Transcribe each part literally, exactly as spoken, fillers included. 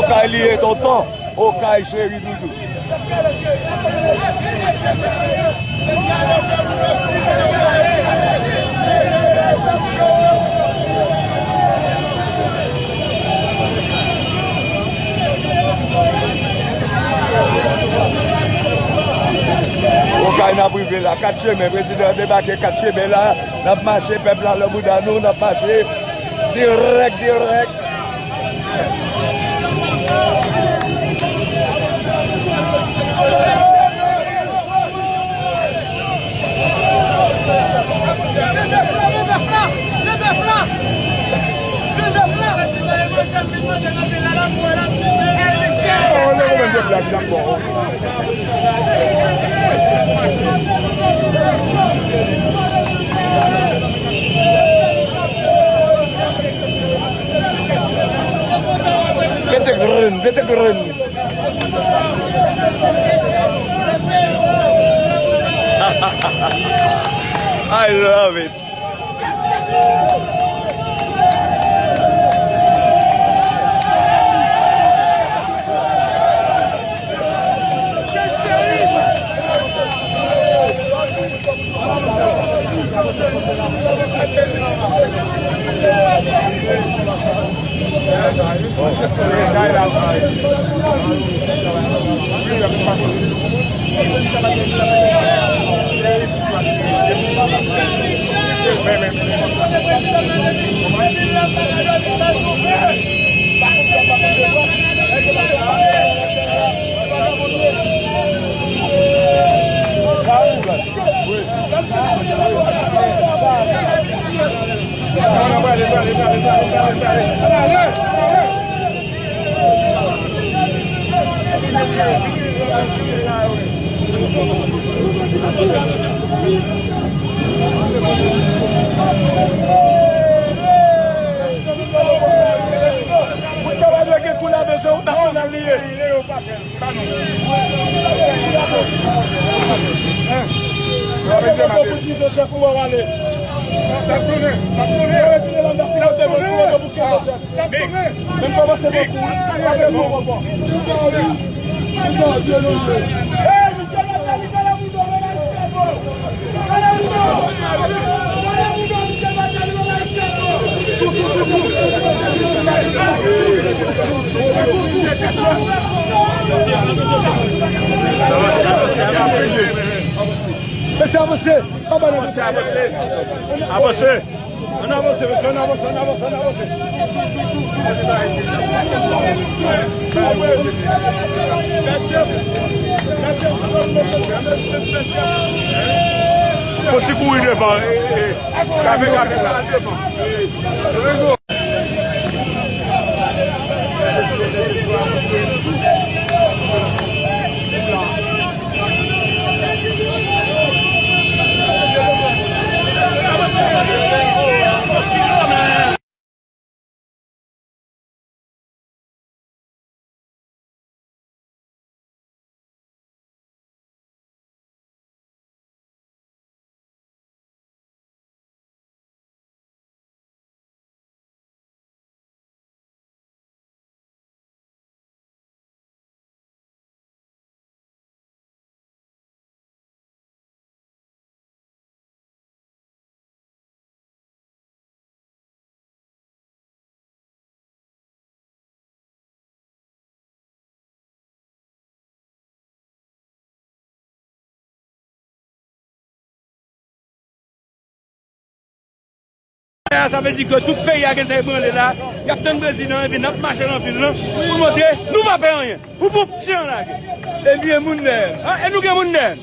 Okay li ye tonton, okay cheri doudou. Okay n ap rive la, kat chemen, prezidan debake kat chemen la, n ap mache, pèp la nan bouda nou, n ap mache dirèk, dirèk. Mete grenn, mete grenn. I love it. Moun sa pa dwe gen kou ladan, se yon nasyonal li ye. Menm kòmanse bokou, pa fè bon konpò. Hey, Michel Martelly, fè la boudo, fè la boudo. Mesye, avanse. Anba nan mesye, avanse. Avanse. Ann avanse, mesye, ann avanse, ann avanse, ann avanse. Fò ti kouri devan, e, e, e. Gade, gade, gade devan. Sa vle di ke tout peyi a gentan ebranle la. Y ap tann prezidan, epi n ap mache nan vil lan pou montre nou pa pè anyen. Pou, pou pye an lage. Ebyen, moun dèyè. An, e nou gen moun dèyè n.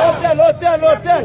Otèl, otèl, otèl.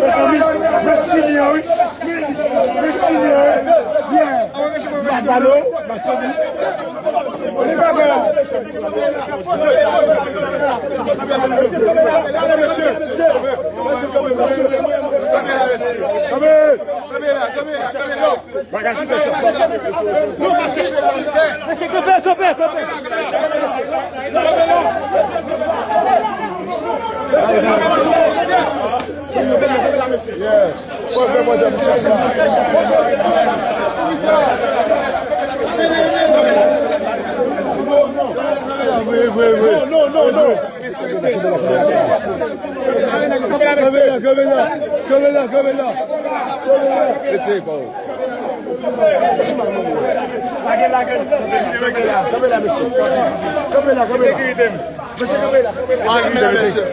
Mezanmi, mwen fini an wi. Mwen fini an wi. Yeah. Mwen ba nou, mwen fini. Li pa vre la. Kanpe! Kanpe la, kanpe la, kanpe la. Mesye, kanpe, kanpe, kanpe. Vre, vre, vre. Non, non, non, non. Kanpe la, kanpe la, kanpe la, kanpe la. Kanpe la, mesye. Kanpe la, kanpe la. Mesye, kanpe la, kanpe la. Kanpe la, mesye.